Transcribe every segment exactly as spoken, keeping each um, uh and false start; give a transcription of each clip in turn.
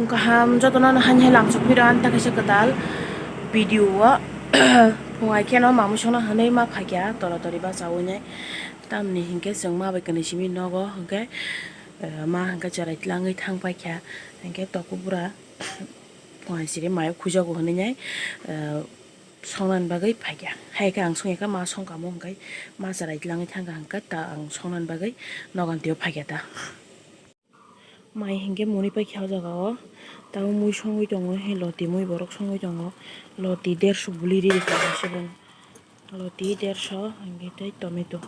Kaham jotono no hani hai lamsok phiro ani ta kaisa kwtal video o. Phung hai kheno mamwi songno hwnwi ma phaikha tora tori bachawi nai. Tamni hinkhe chwng ma bai kwnwi simi nogo hinkhe, eh, ma hinkhe chwrai tlangwi thang paikha hinkhe toku bura phung hai siri mayo khujago hwnwi nai, eh, songnani bagwi phaikha. Hai khe ang songya khe ma songkamo hinkhe ma chwrai tlangwi thangkha hinkhe ta ang songnani bagwi nogon twiyo phaikha ta. Mai hinkhe muni paikha o jaga o. Tabuk mui songwi tongo, he loti mui borok songwi tongo. Loti derso buli ri rikha se bono. Loti derso hinkhe tei tomato.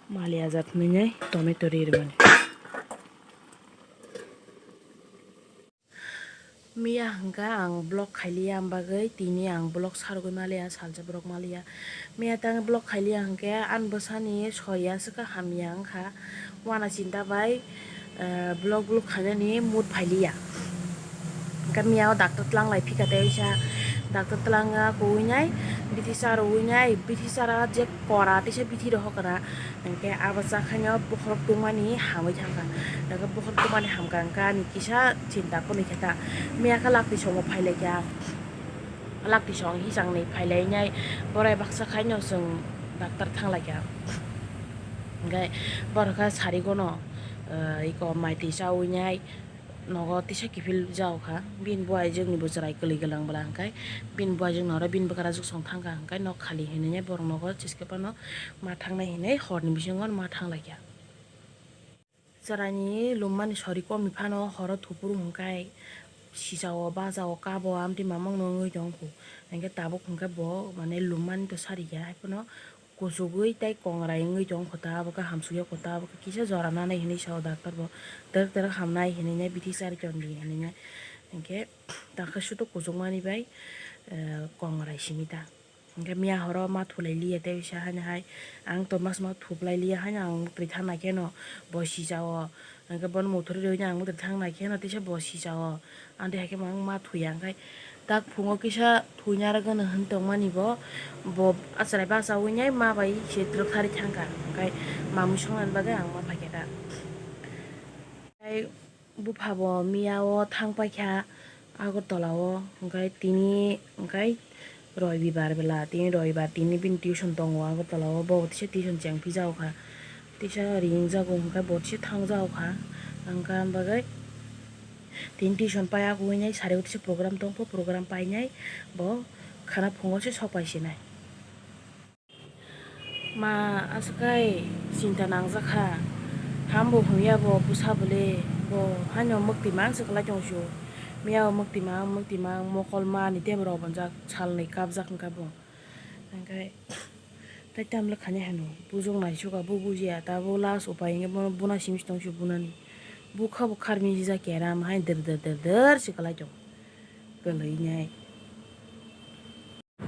Mali ajat mwnwi tomato ri rwmani. Miya hwnkha ang vlog khailiya, ang bagwi tini ang vlog sargwi maliya, salsa borok maliya. Miya tang vlog khailiya hwnkhe ani bwsani soriya swkha hamya wngkha. Wana chinta bai, eh, vlog vlog khainani mood phailiya. Hwnkhe miya o doctor tlang lai phika tei oisa doctor tlanga kuwi nai, bithi cha rwwi nai, bithi chara je kora teisa bithi rohor kana. Hwnkhe abo chakhaino bokhorok tungmani hamwi thangkha. Hwnkhe bokhorok tungmani hamkha hwnkhe ani kisa chinta kunui khe ta. Miya khe lakti songo phailaikha. Lakti song hisangni phailainai borai baksa khaino chwng doctor thanglaikha. Hwnkhe borok khe sarigono, eh, iko maitwi chawi nai. Nogo tisa kiphil jao kha, bini buaijwkni bo chwrai kwlwi gwlang bwla hwnkhe bini buaijwkno oro bini bwkra jwk song thang kha hwnkhe nok khali hinwi borok nogo chiskepano ma thangnai hinwi horni bisingo ma thanglaikha. Chwraini lummani sori komi phano horo thupuru hwnkhe sijao bajao kabo amtwi mamangno wngwi tongkhu, hwnkhe tabuk hwnkhe bo mane lummani to sarikha haiphano. Kuchugwi tei kongrai wngwi tong kho ta, abo khe hamsukya kho ta, abo khe kisa jora nanai hinwi sao doctor bo, twrwk twrwk hamnai hinwi nai bithi chari tongdi hinwi nai. Hinkhe takhe sutuk kuchukmani bai, eh, kongrai simi ta. Hinkhe miya horo ma thulai liya tei bisa haino hai ang tongma sima thuplai liya haino ang muktwi thangnai kheno bo sijao. Hwnkhe bono muthuri rwui ang muthuri thang nai khe no tisa bo sijao. Ang tei hai khe ma thuya, hwnkhe tak phungo kisa thuina rwgano hwn tongmani bo, bo achrai bachaui nai ma bai se twrwk thari thang kha, hwnkhe mamui songnani bagwi ang ma phaikha da. Tei bupha bo miya o thang paikha. Agartala o, hwnkhe tini, hwnkhe Robibar bela, tini Robibar, tini bini tuition tongo Agartala o, bo tisa tuition cheng phi jao kha, tisa ring jago, hwnkhe bo tisa thang jao kha, hwnkhe ang bagwi tini tuition pai, ago wngwi nai sari o tisa program tong kho, program painai bo khana phungo se sok pai sinai. Ma aswk kai chinta nangjak kha. Hambo hwnwi abo bwsa bwle bo haino mwktwi mang se kwlai tong sio. Miya o mwktwi mang, mwktwi mang, mokol ma ni tei borok bonjak salnwi kapjak wngkha bo. Hwnkhe tei tamle khani hano bujok naisuk abo bujiya, tabuk last upai hwnkhe bono buna simi se tong sio bunani. Bukha bo kharmi sijak keram hai dwr dwr dwr dwr se kwlai tong. Kwlwi nai.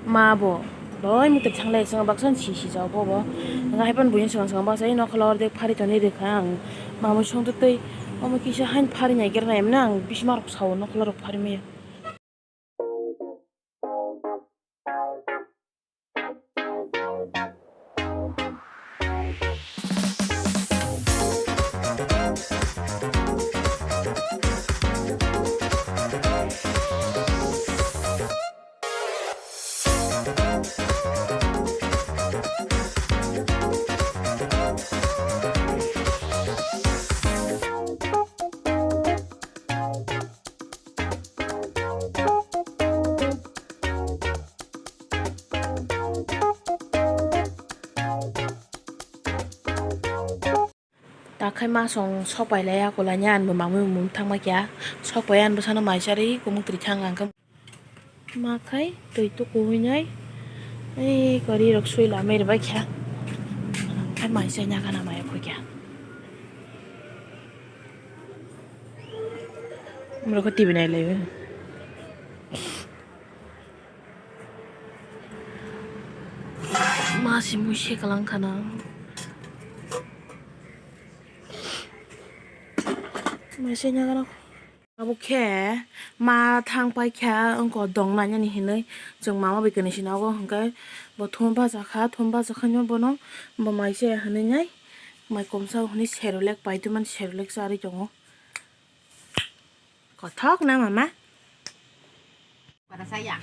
Ma bo doi muitu thanglai, chwng baksa si si jao bo bo. Haiphano buini swkang swkang baksa nokhola ordek phari tonwi rwkha ang. Mamui songtwi tei omo kisa hain phari nai khe rwna emno ang bisima rok sao nokhola rok phari maya. Takhai ma song sok pai lai ya, kulai ni ang bo mamui mung thang ma kya, sok pai ang bwsano mai chari kumung twi thang ang khe. Ma khai twi tuku hinai, ei kari rok sui lamai rwbai kha, khai mai chai na gana mai kho kya. Borok khe T V nai lai o. Ma si mui se kalang khana. Mai se nyagra. Abo khe ma thang pai kha wngkha dong nainani hinwi chwng mama bai kani sina ogo hwnkhe bo thum bacha kha, thum bacha khaino bono bo mai se hinwi nai mai komsa hinwi Cerelac pai twi mani Cerelac charwi tongo. Kothok na mama. Para saya.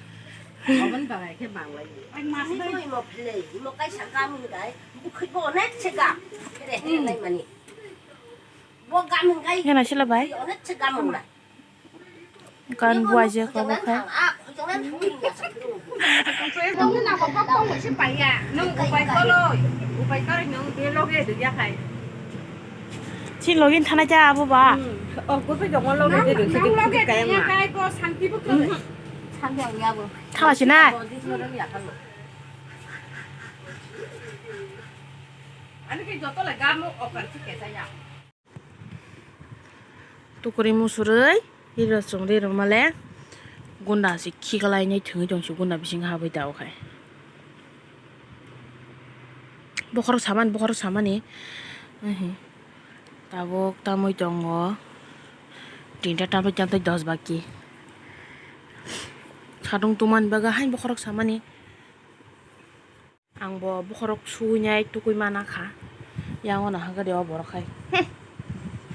Oben bangai khe banglai. Ai mas dai mo phle, mo kai sa gam hingai. Bukhit bo onek se gam. Kere hingai mani. Bo gam hingai. Yana sila bai. Onek se gam hingai. Kan buai je ko bo khai. Nung upai koloi, upai koloi nung beloge dugya khai. Chin login thana cha abo ba. Oh, ko se jongol loge de, se de kaya ma. Thala sina. Ani ke joto le gamo okar si kesa ya. Tukuri musurui, riro chwng riro male, gunda se khiklai nai thwngwi tong se gunda bisingo habwi ta o khai. Bokhorok samani, bokhorok samani, tabuk tamwi tongo, tinta tamwi tamtwi dos baki. Satung tungmani bagwi haino bokhorok samani. Ang bo bokhorok suinai tukui mana kha. Yang ono hagari o borok hai.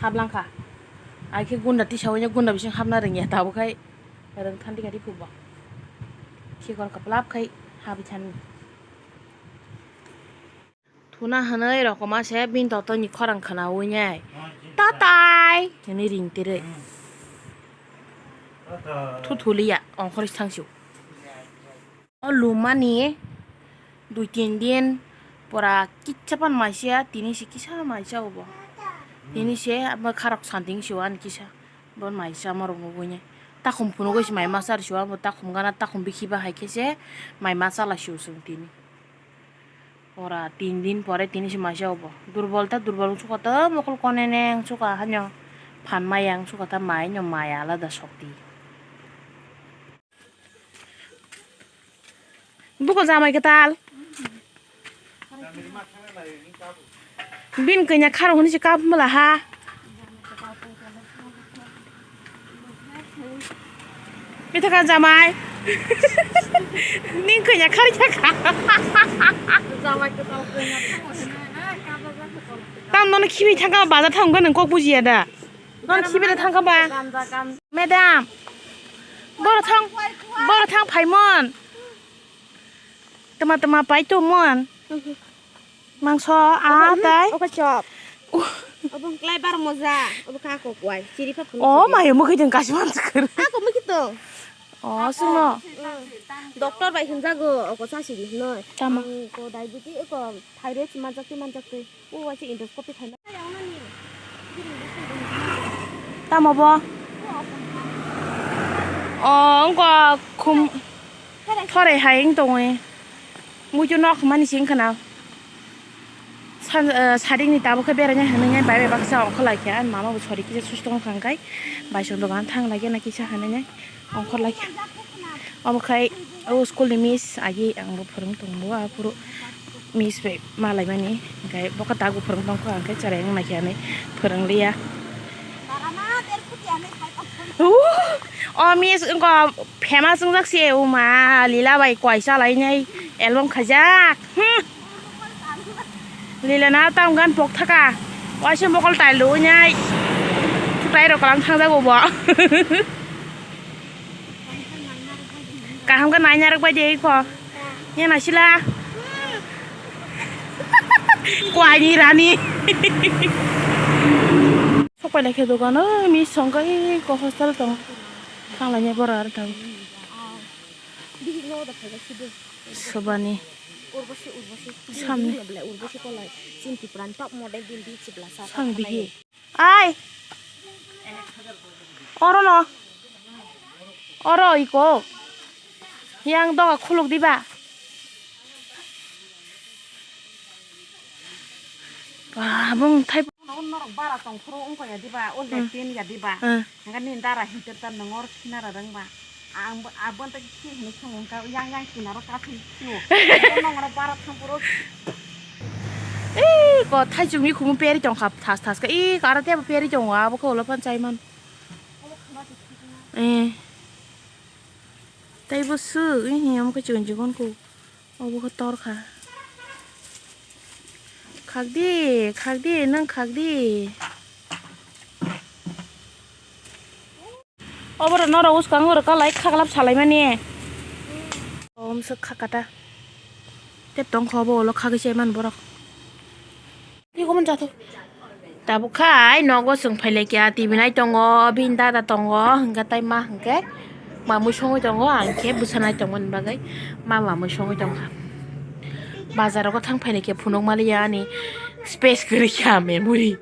Hablang kha. Ai khe gunda tisa uinai gunda bising habna rwngya tabuk hai. Rwng than dikha dikhu bo. Khikor kwplap khai habwi thani. Thuna hwnwi rokoma se bini totoni khorang khwna uinai. Tatai! Hwnwi ring tirwi. Thuthuliya ongkhorwi thangsu. O lumani dui tin din pora kisa pan maisa, tini se kisa maisa obo. Tini se abo kharok santing se ani kisa. Bo maisa morok nugui ne. Takhum phunugui se mai masa rw se, abo takhum gana takhum bikhi ba hai khe se mai masa lai se o chwng tini. Pora tin din pore tini se maisa obo. Durbol ta durbol wngsuka ta mokol konene wngsuka hanyo phan maya wngsuka ta mai no maya alada sokti. Buko jamai kwtal. Bin kanya kharo hwnwi se kap mala ha. Mithakha jamai. Ning kanya khari thaka. Tam nono khibi thangka bazar thangka nang kok bujiya da. Nono khibi thangka ba. Madam. Boro thang, boro thang phaimon. Tama tama pai to mon. Mangso a tai. Oka chop. Obo klai bar moja. Obo ka ko kwai. Chiri pha phun. O mayo mukhi jeng kasi man skar. A ko mukhi to. O suno. Doctor bai hinjago oko sa siri noi. Tama. Ko diabetes ko thyroid manjak twi manjak twi. O waisa endoscopy khaina. Tamo bo? O wngkha khum thore hai wng tongwi. Muitu nok hwnmani sing khna. Sadikni tabuk khe beraina hwnwi bai bai baksa ongkha lai khe ani mama bo sori kisa susto wngkha hwnkhai bai song dogan thang lai khe na kisa hwnwi. Ongkhor lai khe. Omo khai o school ni miss agi ang bo phwrwng tongo, aphuru miss bai ma laimani. Hwnkhe bo khe dago phwrwng tongkha, hwnkhe chwrai wng naikhe ani phwrwng liya. O miss wngkha famous wngjak se, o ma lila bai kwai cha lainai album khaijak. Hmm. Lila na tam gan pok thaka. Waisa mokol tail do nai. Chutai rok kalam thang jago bo. Kaham khe naina rwk bai de kho. Nya naisila. Kwani rani. Sok pai lai khe dogan o mi song kai ko hostel tong. Thang lai nya bora ar thang. Sobani. Samni. Samni bigi. Ai. Oro no. Oro iko. Yang doga khuluk diba. Ba bung thai. Norok bara tong phuru wngkha ya diba, o Hmm. Latrine ya diba. Hmm. Hingke nini dara hinter ta nongor khinara rwngba. Ang bo, abo ta khi hini song wngka, yang, yang kinaro kathi sio. Nongor bara thang phuru. Ei, ko thaichukni khumu peri tongkha, thas, thas kha. Ei, kara tebo peri tongo, abo khe ulo phan chaiman. Eh. Tei bo swk, eh, omo khe chikon chikon kho. Obo khe tor kha. Khak di, khak di, nwng khak di. Obo rw norok bwskang oro kalai khaglap salaimani. Omswk kha kata. Tei tongkha obo ulo khagwi se man borok. Tei omo jato. Tabuk khai nogo chwng phailaikha, T V nai tongo, bini dada tongo, hwnkhe tei ma hwnkhe mamwi songwi tongo, ang khe bwsa nai tongmani bagwi ma mamwi songwi tongkha. Bazar rogo thang phailaikha phunuk maliya ani space kwrwi kha memory.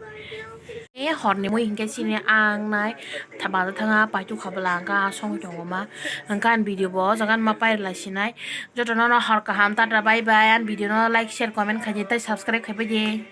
E horni mui hwnkhe chini ang nai bazar thanga paitukha bwla hwnkhe asongwi tongo ma, hwnkhe ani video bo o jaga ma pairwlai sinai. Jotono no hor kaham, tata bye bye, ani video no like, share, comment khaidi tei subscribe khaibai di.